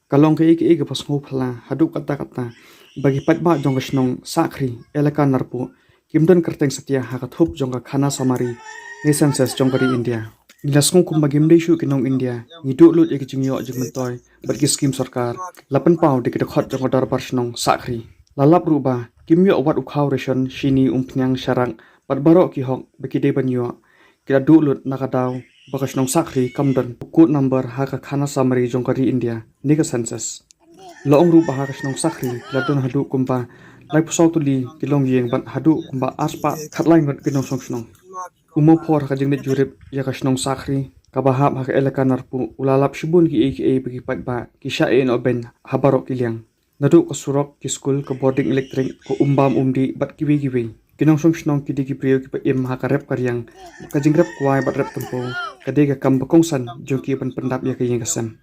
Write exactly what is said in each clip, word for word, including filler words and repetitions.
Ka long kaei kaei kaba sngewphylla haduh katta katta ba ki paidbah jong ka shnong Sahkhri, Elaka Narpuh, kim don kyrteng satia ha ka thup jong ka khana samari ne census jong ka ri India. Ngi la sngew kumba kim dei shuh ki nong India, ngi duh lut ïa ki jingïoh jingmyntoi bad ki skim sorkar. La pynpaw da ki dkhot jong ka dorbar shnong Sahkhri. La lap ruh ba kim ïoh wat u khaw ration, shini, umphniang, sharak bad baroh ki hok ba ki dei ban ïoh, ki la duh lut na ka daw ba ka shnong Sahkhri kam don u code number ha ka khana samari jong ka ri India ne ka census. La ong ruh ba ha ka shnong Sahkhri la don haduh kumba laiphew saw tylli ki longïing bad haduh kumba arspah khatlai ngut ki nongshong shnong. U Mawphor ha ka jingleit jurip ïa ka shnong Sahkhri kaba hap ha ka Elaka Narpuh, u la lap shibun kiei kiei ba ki paidbah ki shah ïehnoh beiñ ha baroh ki liang. Naduh ka surok, ki skul, ka bording elektrik, ka umbam umdih bad kiwei kiwei. Ki nongshong shnong ki dei ki briew kiba im ha ka rep ka riang, ka jingrep kwai bad rep tympew ka dei ka kam ba kongsan jong ki ban pyndap ïa ka ïing ka sem.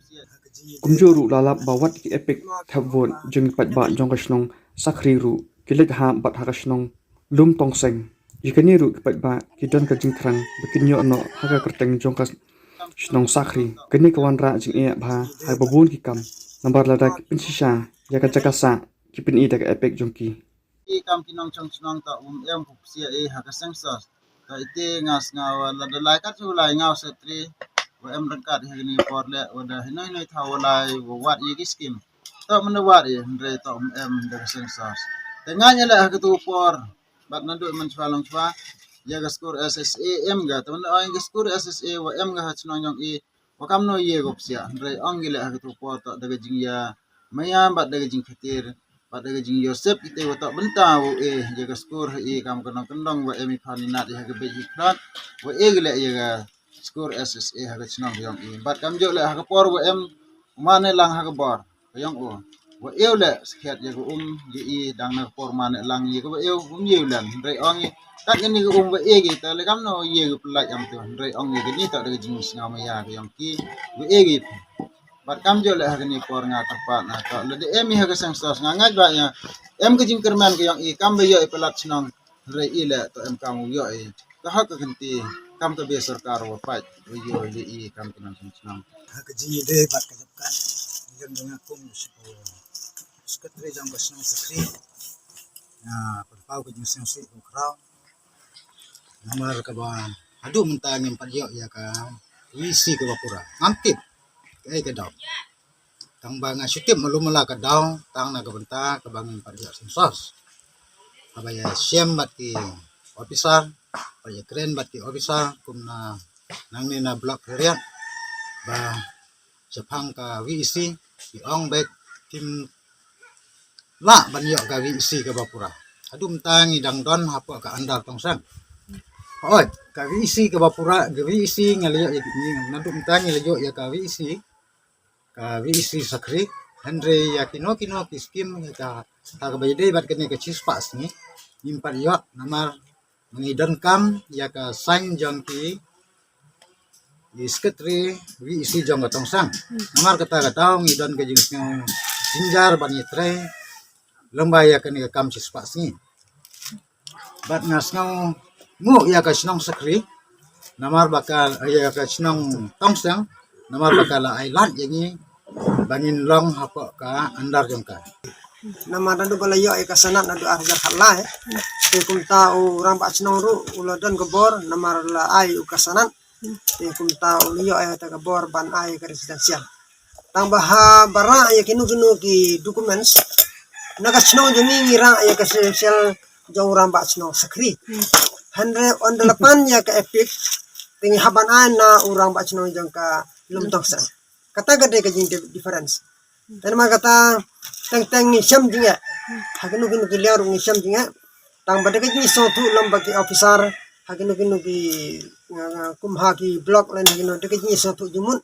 Kumjuh ruh la lap ba wat ki EPIC thep vote jong ki paidbah jong ka shnong Sahkhri ruh ki leit hap bad ha ka shnong Lumtongseng. Ïa kane ruh ki paidbah ki don ka jingthrang ba kin ïoh noh ha ka kyrteng jong ka shnong Sahkhri. Kane ka wanrah jingeh bha ha ba bun ki kam, namar lada ki pynshisha ïa ka jaka sah ki pyni da ka EPIC jong ki. Ki kam ki nongshong shnong ta um em phuh psia e ha ka census. Ta ite nga sngew lada lai kat shu lai ngaw setri wa em ryngkat ha kane por leh, wa da hino hino thaw wa lai wa wad ïa ki skim. Ta mynta wad ïa, hynrei ta um em da ka census. Te nga ïa leh ha katu por bad naduh mynshwa longshwa ïa ka skur SSA em ga. Ta mynta ong ka skur SSA wa em ga ha shnong jong i, wa kamno ïa ko psia, hynrei ong i leh ha katu por ta da ka jingïa maya bad da ka jingkhatir bad da ka jingïoh sep ite wa ta bynta wa e ïa ka skur ha i kam ka nongkyndong wa em i phan i nat ïa ha ka beit i khlad, wa e ki leh ïa ka skur SSA ha ka shnong ka jong i. Bad kamjuh leh ha ka por wa em u mane lang ha ka bor ka jong u, wa e u leh skhet ïa ka um ïa i dang na ka por mane lang ïa ka wa e u um ïa u len, hynrei ong i kat kane ka um wa e ki ta leh kamno ïa ka pyllait am tu, hynrei ong i kane ta da ka jingsngew maya ka jong ki wa e ki. Bad kamjuh leh ha kane por nga kyrpad na ka lada em i ha ka census nga ngeit ba ïa em ka jingkyrmen ka jong i kam ba ïoh i palat shnong, hynrei i leh ta em kam u ïoh i. Ka hok ka kynti kam ka be sorkar wa pait wa ïoh i kam ka nang shnong. Ha ka jingïadei bad ka jabkan, ïa nga kum u secretary jong ka shnong Sahkhri, nga pynpaw ka jingsngewsih ka khraw. Namar kaba haduh mynta ngim pat ïoh ïa ka VC kaba pura. Ngam tip kaei ka daw. Tang ba nga shu tip malu mala ka daw tang na ka bynta kaba ngim pat ïoh census. Kaba ïa shem bad ki officer, ba ïa kren bad ki officer kum na nangne na block Khliehriat ba shaphang ka VEC, ki ong ba kim lah ban ïoh ka VEC kaba pura. Haduh mynta ngi dang don hapoh ka under Tongseng. Hooid, ka VEC kaba pura, ka VEC ngi la ïoh ïa ki, naduh mynta ngi la ïoh ïa ka VEC, ka VEC Sahkhri, hynrei ïa kino kino ki skim ïa ka, ta kaba ïadei bad kane ka shispah sngi, ngim pat ïoh namar ngi donkam ïa ka sign jong ki, ki secretary VEC jong ka Tongseng. Namar kata ka daw ngi don ka jingsngew jynjar ban ïatrei lyngba ïa kane ka kam shispah sngi. Bad nga sngewnguh ïa ka shnong Sahkhri, namar ba ka, ïa ka shnong Tongseng, namar ba ka la ai lad ïa ngi ba ngin long hapoh ka under jong ka. Namar naduh ba la ïoh ïa ka sanad naduh ar hajar khatlai, te kumta u rangbah shnong ruh u la don ka bor namar la ai u ka sanad. Te kumta u la ïoh ïa kata ka bor ban ai ka residential. Tang ba ha ba rah ïa kino kino ki documents na ka shnong jong ngi, ngi rah ïa ka residential jong u rangbah shnong Sahkhri. Hynrei ynda la pan ïa ka EPIC te ngi hap ban ai na u rangbah shnong jong ka Lumtongseng. Kata ka dei ka jing di-, difference. Te namar kata teng teng ngi shem jingeh. Ha kino kino ki liang ruh ngi shem jingeh. Tang ba da ka jingsngewthuh lem bad ki officer ha kino kino ki, uh, kum ha ki block lane ha kino, da ka jingsngewthuh jingmut.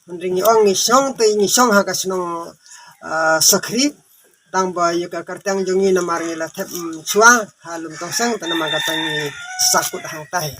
Hynrei ngi ong ngi shong te ngi shong ha ka shnong, uh, Sahkhri. Tang ba ïa ka kyrteng jong ngi namar ngi la thep, mm, shuwa ha Lumtongseng, te namar kata ngi sahkut hangtai.